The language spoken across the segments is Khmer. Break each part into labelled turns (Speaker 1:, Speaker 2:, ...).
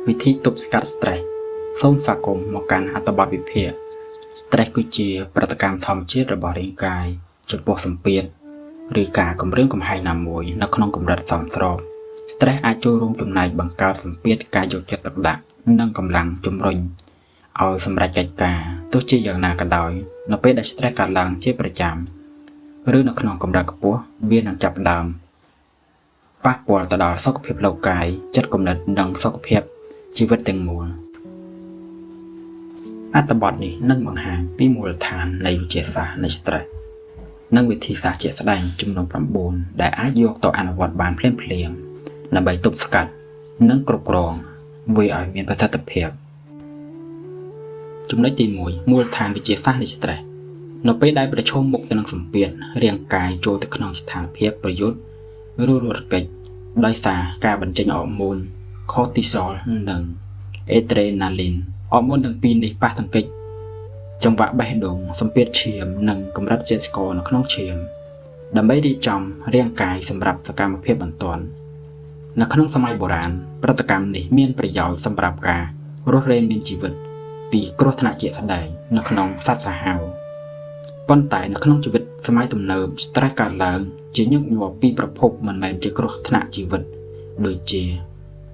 Speaker 1: វិធីទប់ស្កាត់ stress សូមស្វាគមន៍មកកាន់អត្ថបទវិភាគ stress គឺជាប្រតិកម្មធម្មជាតិរបស់រាងកាយចំពោះសម្ពាធឬការគំរាមកំហែងណាមួយនៅក្នុងកម្រិតសមស្រប stress អាចចូលរួមចំណែកបង្កើតសម្ពាធការយកចិត្តទុកដាក់និងកម្លាំងជំរុញឲ្យសម្រេចកិច្ចការទោះជាយ៉ាងណាក៏ដោយនៅពេលដែល stress កើតឡើងជាប្រចាំឬនៅក្នុងកម្រិតខ្ពស់វានឹងចាប់ផ្ដើមប៉ះពាល់ទៅដល់សុខភាពផ្លូវកាយចិត្តគំនិតនិងសុខភាពជីវិតទាំងមូលអត្ថបទនេះនឹងបង្ហាញពីមូលដ្ឋាននៃវិទ្យាសាស្ត្រនៃ stress និងវិធីសាស្ត្រជាក់ស្ដែងចំនួន9ដែលអាចយកទៅអនុវត្តបានភ្លាមៗដើម្បីទប់ស្កាត់និងគ្រប់គ្រងវាឲ្យមានប្រសិទ្ធភាពចំណុចទី1មូលដ្ឋានវិទ្យាសាស្ត្រនៃ stress នៅពេលដែលប្រឈមមុខទៅនឹងសម្ពាធរាងកាយចូលទៅក្នុងស្ថានភាពប្រយុទ្ធឬរត់គេចដោយសារការបញ្ចេញអរម៉ូន cortisol និង adrenaline អរម៉ូនទាំងពីរនេះប៉ះទង្គិចចង្វាក់បេះដូងសម្ពាធឈាមនិងកម្រិតជាតិស្ករនៅក្នុងឈាមដើម្បីរៀបចំរាងកាយសម្រាប់សកម្មភាពបន្ទាន់នៅក្នុងសម័យបុរាណប្រតិកម្មនេះមានប្រយោជន៍សម្រាប់ការរស់រានមានជីវិតពីគ្រោះថ្នាក់ជាក់ស្ដែងនៅក្នុងសត្វសាហាវប៉ុន្តែនៅក្នុងជីវិតសម័យទំនើប stress កើតឡើងជាញឹកញាប់ពីប្រភពមិនមែនជាគ្រោះថ្នាក់ជីវិតដូចជា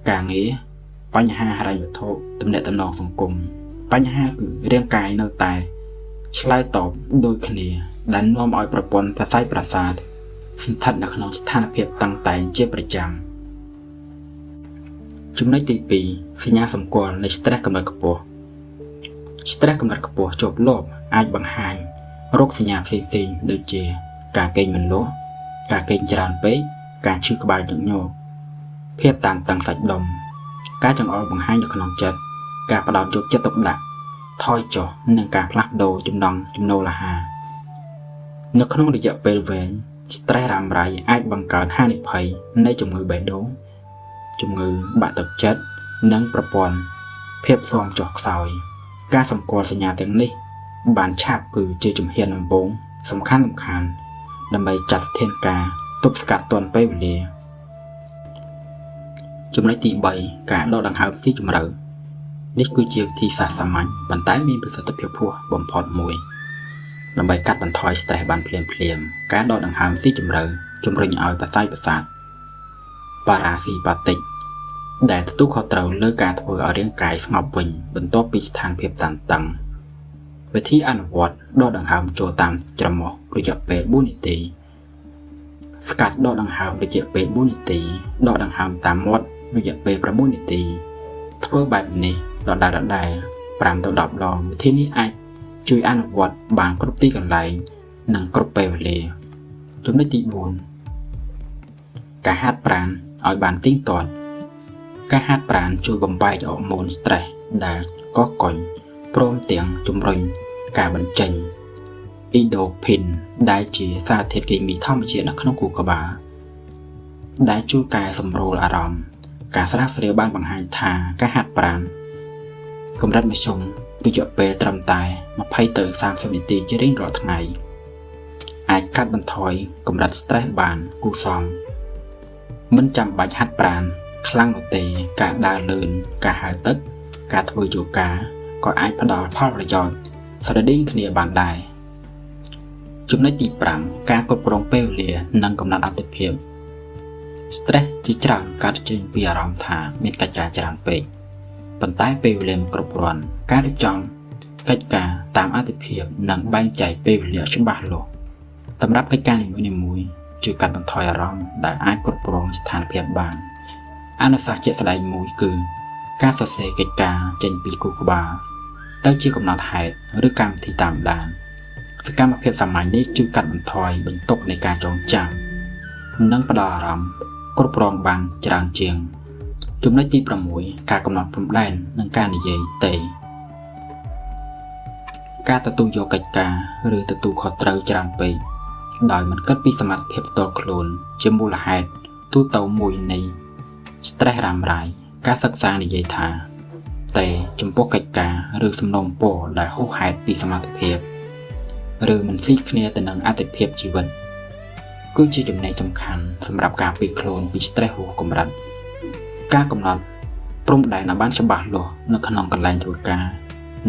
Speaker 1: ការងារបញ្ហាហិរញ្ញវត្ថុទំនាក់ទំនងសង្គមបញ្ហាគឺរាងកាយនៅតែឆ្លើយតបដូចគ្នាដែលនាំឲ្យប្រព័ន្ធសរសៃប្រសាទស្ថិតនៅក្នុងស្ថានភាពតឹងតែងជាប្រចាំចំណុចទី2សញ្ញាសម្គាល់នៃ stress កម្រិតខ្ពស់ stress កម្រិតខ្ពស់ជាប់លាប់អាចបង្ហាញរោគសញ្ញាផ្សេងៗដូចជាការគេងមិនលក់ការគេងច្រើនពេកការឈឺក្បាលញឹកញាប់ភាពតានតឹងសាច់ដុំការចង្អុលបង្ហាញនៅក្នុងចិត្តការផ្ដោតយកចិត្តទុកដាក់ថយចុះនិងការផ្លាស់ប្ដូរចំណង់ចំណូលអាហារនៅក្នុងរយៈពេលវែង stress រ៉ាំរ៉ៃអាចបង្កើនហានិភ័យនៃជំងឺបេះដូងជំងឺបាក់ទឹកចិត្តនិងប្រព័ន្ធភាពស៊ាំចុះខ្សោយការសម្គាល់សញ្ញាទាំងនេះបានឆាប់គឺជាជំហានដំបូងសំខាន់សំខាន់ដើម្បីចាត់វិធានការទប់ស្កាត់ទាន់ពេលវេលាចំណុចទី3ការដកដង្ហើមស៊ីជម្រៅនេះគឺជាវិធីសាស្ត្រសាមញ្ញប៉ុន្តែមានប្រសិទ្ធភាពខ្ពស់បំផុតមួយដើម្បីកាត់បន្ថយ stress បានភ្លាមភ្លាមការដកដង្ហើមស៊ីជម្រៅជំរុញឲ្យប្រសាយប្រសាទប៉ារ៉ាស៊ីប៉ាទិកដែលទទួលខុសត្រូវលើការធ្វើឲ្យរាងកាយស្ងប់វិញបន្ទាប់ពីស្ថានភាពតានតឹងវិធីអនុវត្តដកដង្ហើមចូលតាមច្រមុះរយៈពេល4នាទីស្កាត់ដកដង្ហើមរយៈពេល4នាទីដកដង្ហើមតាមមាត់រយៈពេល6នាទីធ្វើបែបនេះដដែលដដែល5ទៅ10ដងវិធីនេះអាចជួយអនុវត្តបានគ្រប់ទីកន្លែងនិងគ្រប់ពេលវេលាចំណុចទី4ការហាត់ប្រាណឲ្យបានទៀងទាត់ការហាត់ប្រាណជួយបំបែកអរម៉ូន stress ដែលកកកុញព្រមទាំងជំរុញការបញ្ចេញអ៊ីដូភីនដែលជាសារធាតុគីមីធម្មជាតិនៅក្នុងខួរក្បាលដែលជួយកែសម្រួលអារម្មណ៍ការស្រាវជ្រាវបានបង្ហាញថាការហាត់ប្រាណកម្រិតមធ្យមរយៈពេលត្រឹមតែ20ទៅ30នាទីជារៀងរាល់ថ្ងៃអាចកាត់បន្ថយកម្រិត stress បានគួរសមមិនចាំបាច់ហាត់ប្រាណខ្លាំងនោះទេការដើរលឿនការហែលទឹកការធ្វើយូហ្គាក៏អាចផ្ដល់ផលប្រយោជន៍ស្រដៀងគ្នាបានដែរចំណុចទី5ការគ្រប់គ្រងពេលវេលានិងកំណត់អាទិភាព stress ជាច្រើនកើតចេញពីអារម្មណ៍ថាមានកិច្ចការច្រើនពេកប៉ុន្តែពេលវេលាមិនគ្រប់គ្រាន់ការរៀបចំកិច្ចការតាមអាទិភាពនិងបែងចែកពេលវេលាច្បាស់លាស់សម្រាប់កិច្ចការនីមួយៗជួយកាត់បន្ថយអារម្មណ៍ដែលអាចគ្រប់គ្រងស្ថានភាពបានអនុសាសន៍ជាក់ស្ដែងមួយគឺការសរសេរកិច្ចការចេញពីខួរក្បាលទៅជាកំណត់ហេតុឬកម្មវិធីតាមដានសកម្មភាពសាមញ្ញនេះជួយកាត់បន្ថយបន្ទុកនៃការចងចាំនិងផ្ដល់អារម្មណ៍គ្រប់គ្រងបានច្រើនជាងចំណុចទី6ការកំណត់ព្រំដែននិងការនិយាយទេការទទួលយកកិច្ចការឬទទួលខុសត្រូវច្រើនពេកដោយមិនគិតពីសមត្ថភាពផ្ទាល់ខ្លួនជាមូលហេតុទូទៅមួយនៃ stress រ៉ាំរ៉ៃការសិក្សានិយាយថាទេចំពោះកិច្ចការឬសំណូមពរដែលហួសហេតុពីសមត្ថភាពឬមិនស៊ីគ្នាទៅនឹងអាទិភាពជីវិតគឺជាចំណែកសំខាន់សម្រាប់ការពារខ្លួនពី stress ហួសកម្រិតការកំណត់ ព្រំដែនឲ្យបានច្បាស់លាស់នៅក្នុងកន្លែងធ្វើការ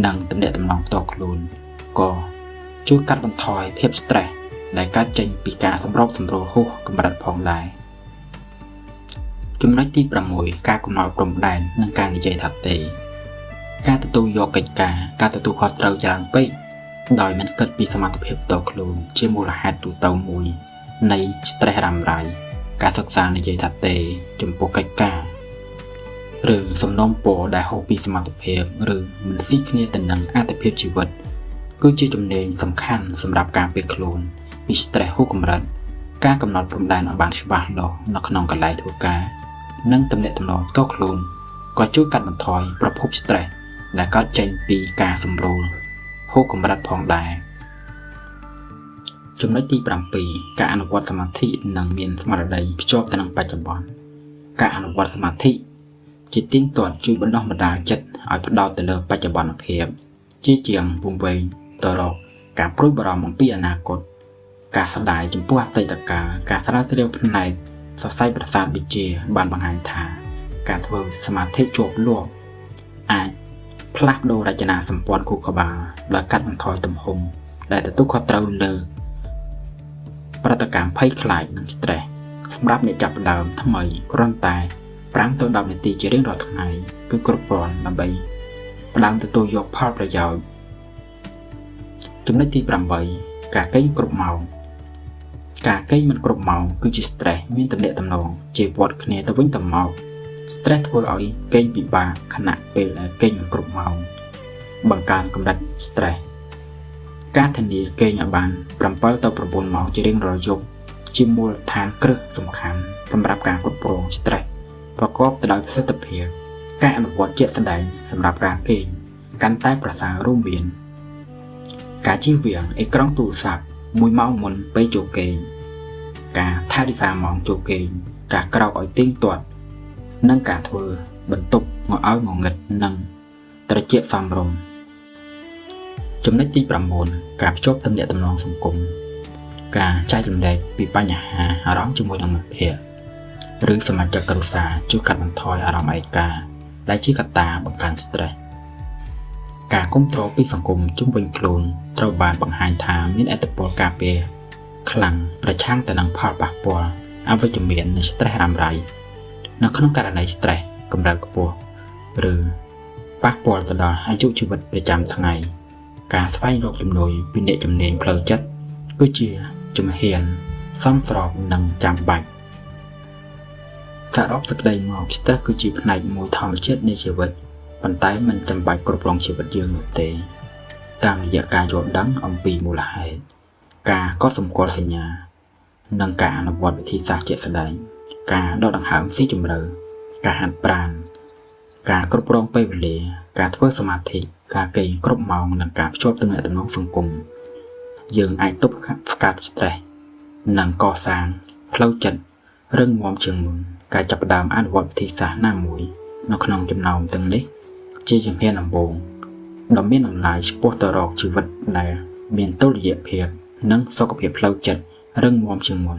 Speaker 1: និងទំនាក់ទំនងផ្ទាល់ខ្លួនក៏ជួយកាត់បន្ថយភាព stress ដែលកើតចេញពីការសម្របសម្រួលហួសកម្រិតផងដែរចំណុចទី6ការកំណត់ព្រំដែននិងការនិយាយថាទេការទទួលយកកិច្ចការការទទួលខុសត្រូវច្រើនពេកដោយមិនគិតពីសមត្ថភាពផ្ទាល់ខ្លួនជាមូលហេតុទូទៅមួយនៃ stress រ៉ាំរ៉ៃការសិក្សានិយាយថាទេចំពោះកិច្ចការឬសំណូមពរដែលហួសពីសមត្ថភាពឬមិនស៊ីគ្នាទៅនឹងអត្ថភាពជីវិតគឺជាជំនាញសំខាន់សម្រាប់ការពារខ្លួនពី stress ហួសកម្រិតការកំណត់ព្រំដែនឲ្យបានច្បាស់លាស់នៅក្នុងកន្លែងធ្វើការនិងទំនាក់ទំនងផ្ទាល់ខ្លួនក៏ជួយកាត់បន្ថយប្រភព stress ដែលកើតចេញពីការសម្រួលហួសកម្រិតផងដែរចំណុចទី7ការអនុវត្តសមាធិនិងមានស្មារតីភ្ជាប់ទៅនឹងបច្ចុប្បន្នការអនុវត្តសមាធិជាទៀងទាត់ជួយបណ្ដុះបណ្ដាលចិត្តឲ្យផ្ដោតទៅលើបច្ចុប្បន្នភាពជាជាងវង្វេងទៅរកការព្រួយបារម្ភអំពីអនាគតការស្ដាយចំពោះអតីតកាលការស្រាវជ្រាវផ្នែកសរសៃប្រសាទវិទ្យាបានបង្ហាញថាការធ្វើសមាធិជាប់លាប់អាចផ្លាស់ប្ដូររចនាសម្ព័ន្ធខួរក្បាលដោយកាត់បន្ថយទំហំដែលទទួលខុសត្រូវលើប្រតិកម្មភ័យខ្លាចនិង stress សម្រាប់អ្នកចាប់ផ្ដើមថ្មីគ្រាន់តែ5ទៅ10នាទីជារៀងរាល់ថ្ងៃគឺគ្រប់គ្រាន់ដើម្បីផ្ដើមទទួលយកផលប្រយោជន៍ចំណុចទី8ការគេងគ្រប់ម៉ោងការគេងមិនគ្រប់ម៉ោងគឺជា stress មានទំនាក់ទំនងជាវត្តគ្នាទៅវិញទៅមក stress ធ្វើឲ្យគេងពិបាកខណៈពេលដែលគេងមិនគ្រប់ម៉ោងបង្កើនកម្រិត stress ការធានាគេងឲ្យបាន7ទៅ9ម៉ោងជារៀងរាល់យប់ជាមូលដ្ឋានគ្រឹះសំខាន់សម្រាប់ការគ្រប់គ្រង stress ប្រកបទៅដោយប្រសិទ្ធភាពការអនុវត្តជាក់ស្ដែងសម្រាប់ការគេងកាន់តែប្រសើររួមមានការជៀសវាងអេក្រង់ទូរស័ព្ទ1ម៉ោងមុនពេលចូលគេងការថែរក្សាម៉ោងចូលគេងការក្រោកឲ្យទៀងទាត់និងការធ្វើបន្ទប់ងឲ្យងងឹតនិងត្រជាក់សមរម្យចំណុចទី9ការភ្ជាប់ទំនាក់ទំនងសង្គមការចែករំលែកពីបញ្ហាអារម្មណ៍ជាមួយនឹងមិត្តភ័ក្តិឬសមាជិកគ្រួសារជួយកាត់បន្ថយអារម្មណ៍ឯកាដែលជាកត្តាបង្កើន stress ការគ្រប់គ្រងពីសង្គមជុំវិញខ្លួនត្រូវបានបង្ហាញថាមានឥទ្ធិពលការពារខ្លាំងប្រឆាំងទៅនឹងផលប៉ះពាល់អវិជ្ជមាននៃ stress រ៉ាំរ៉ៃនៅក្នុងករណី stress កម្រិតខ្ពស់ឬប៉ះពាល់ទៅដល់អាយុជីវិតប្រចាំថ្ងៃការស្វែងរកជំនួយពីអ្នកជំនាញផ្លូវចិត្តគឺជាជំហានសមស្របនិងចាំបាច់សរុបសេចក្តីមក stress គឺជាផ្នែកមួយធម្មជាតិនៃជីវិតប៉ុន្តែមិនចាំបាច់គ្រប់គ្រងជីវិតយើងនោះទេតាមរយៈការយល់ដឹងអំពីមូលហេតុការកត់សម្គាល់សញ្ញានិងការអនុវត្តវិធីសាស្ត្រជាក់ស្ដែងការដកដង្ហើមស៊ីជម្រៅការហាត់ប្រាណការគ្រប់គ្រងពេលវេលាការធ្វើសមាធិការគេងគ្រប់ម៉ោងនិងការភ្ជាប់ទំនាក់ទំនងសង្គមយើងអាចទប់ស្កាត់ stress និងកសាងផ្លូវចិត្តរឹងមាំជាងមុនការចាប់ផ្ដើមអនុវត្តវិធីសាស្ត្រណាមួយនៅក្នុងចំណោមទាំងនេះជាជំហានដំបូងដ៏មានតម្លៃឆ្ពោះទៅរកជីវិតដែលមានតុល្យភាពនិងសុខភាពផ្លូវចិត្តរឹងមាំជាងមុន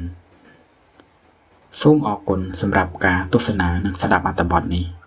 Speaker 1: សូមអរគុណសម្រាប់ការទស្សនានិងស្ដាប់អត្ថបទនេះ។